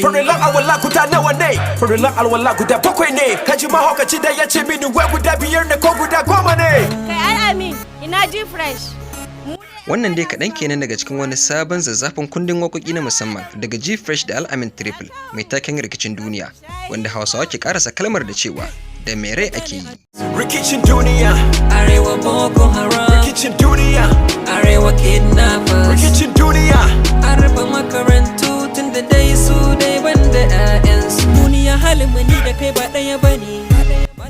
Farillan alwala guda nawa ne? Farillan alwala guda bakwai ne. Kaji mahaukaci da ya ce mini wai guda biyar ne ko guda 10 ne. Kai Al'amin, ina G Fresh. Wannan dai kaɗan kenan daga cikin wani sabon zazzafan kundin waƙoƙi na musamman daga G-Fresh da Al'amin Triple mai taken "Rikicin Duniya", wanda Hausawa ke karasa kalmar da cewa da mai rai ake yi. Rikicin duniya. Arewa Boko Haram. Rikicin duniya. Arewa kidnappers. Rikicin duniya. An rufe makarantu tun da dai su dai banda 'ya'yansu. Duniya, halin mu ni da kai ba ɗaya bane.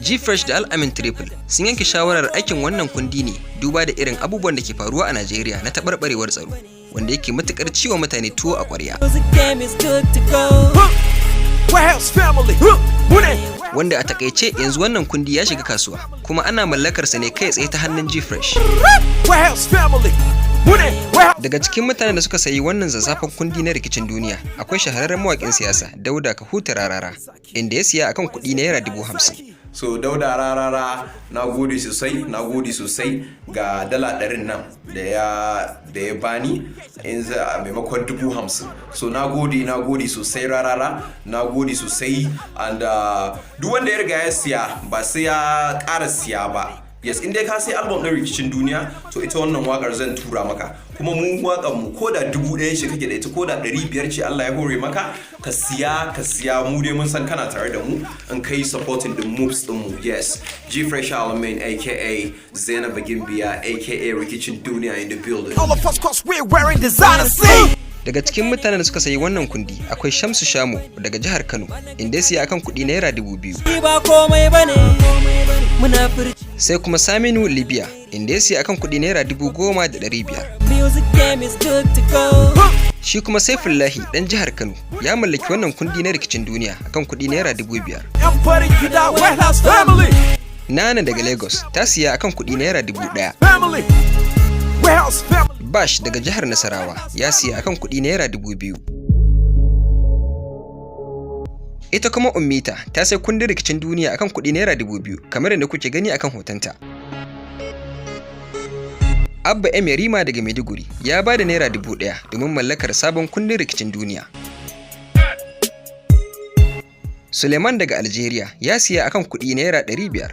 G-Fresh da Al'amin Triple sun yanke shawarar aikin wannan kundi ne duba da irin abubuwan da ke faruwa a Najeriya na taɓarɓarewar tsaro, wanda yake matuƙar ciwa mutane tuwo a ƙwarya. Music game is good to go. Warehouse family. Mune. Wanda a takaice yanzu wannan kundi ya shiga kasuwa, kuma ana mallakarsa ne kai tsaye ta hannun G-Fresh. Warehouse family. Mune. Warehouse. Daga cikin mutanen da suka sayi wannan zazzafan kundi na "Rikicin Duniya" akwai shahararren mawaƙin siyasa Dauda Kahutu Rarara, inda ya siya akan kuɗi naira 50,000. So Dauda Rarara, na gode sosai, na gode sosai. Ga dala 100n nan da ya bani in za a maimakon 50,000. So na gode, na gode sosai, Rarara, na gode sosai. And duk wanda ya riga ya siya ba sai ya ƙara siya ba. Yes, in dai ka sai album ɗin "Rikicin Duniya", to ita wannan wakar zan tura maka. Kuma mu wakar mu, ko da 1,000 ce kake da ita, ko da 500 ce Allah ya hore maka, ka siya, ka siya. Mu dai mun san kana tare da mu in kai supporting the moves din mu. Yes, G Fresh Alamin, aka Zainab Gimbiya, aka Rikicin Duniya, in the building. All of us, 'cause we're wearing designer C. Daga cikin mutanen da suka sayi wannan kundi akwai Shamsu Shamu daga jihar Kano, inda ya siya akan kuɗi naira 2,000. Shi ba komai bane. Munafurci. Sai kuma Saminu Libya, inda ya siya akan kuɗi naira 10,500. Music game is good to go. Shi kuma Saifullahi ɗan jihar Kano ya mallaki wannan kundi na "Rikicin Duniya" akan kuɗi naira 5,000. Yan farin gida, Warehouse family. Nana daga Lagos ta siya akan kuɗi naira 1,000. Family. Warehouse family. Bash daga jihar Nasarawa ya siya akan kuɗi naira 2,000. Ita kuma Ummita ta sai kundin "Rikicin Duniya" akan kuɗi naira 2,000, kamar yadda kuke gani akan hotonta. Abba M Yarima daga Maiduguri ya ba da naira 1,000 domin mallakar sabon kundin "Rikicin Duniya". Suleiman daga Algeria ya siya akan kuɗi naira 500.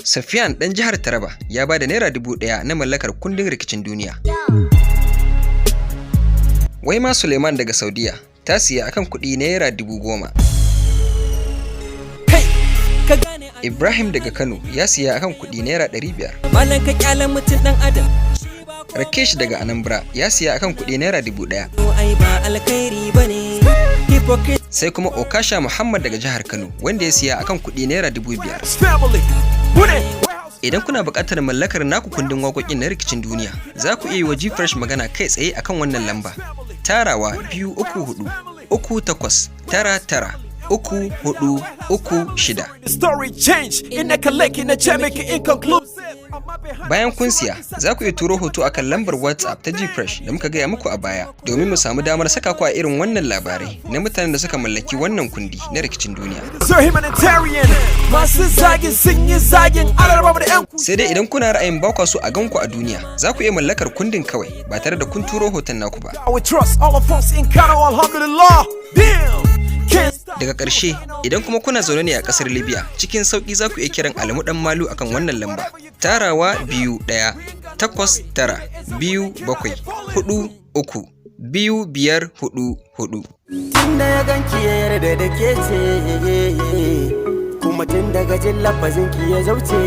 Safiyan ɗan jihar Taraba ya ba da naira 1,000 na mallakar kundin "Rikicin Duniya". Wai ma Suleiman daga Saudiya ta siya akan kuɗi naira 10,000. Kai, ka gane. Ibrahim daga Kano ya siya akan kuɗi naira 500. Malam, ka kyale mutum dan adam. Rakesh daga Anambra ya siya akan kuɗi naira 1,000. Ai ba alkhairi bane. Hypocrite. Sai kuma Okasha Muhammad daga jihar Kano, wanda ya siya akan kuɗi naira 5,000. Family. Mune. Warehouse. Idan kuna buƙatar mallakar naku kundin waƙoƙin na "Rikicin Duniya", za ku iya yi wa G-Fresh magana kai tsaye akan wannan lamba: tarawa 234 3899 3436. The story change. In a collect in a make it inconclusive. Bayan kun siya, za ku iya turo hoto akan lambar WhatsApp ta G-Fresh da muka gaya muku a baya, domin mu samu damar saka ku a irin wannan labarai na mutanen da suka mallaki wannan kundi na "Rikicin Duniya". Sir humanitarian. Masu zagin sun yi zagin. Alarba da 'yan Sai dai idan kuna ra'ayin ba kwa so a ganku a duniya, za ku iya mallakar kundin kawai ba tare da kun turo hoton naku ba. We trust all of us in Kano, alhamdulillah. Damn. Can't stop. Daga ƙarshe, idan kuma kuna zaune ne a ƙasar Libya, cikin sauƙi za ku iya kiran Alamu Ɗan Malu akan wannan lamba: tarawa 21 89 27 43 2544. Tun da ya ganki ya yarda da ke ce, kuma tun daga jin lafazin ki ya zauce.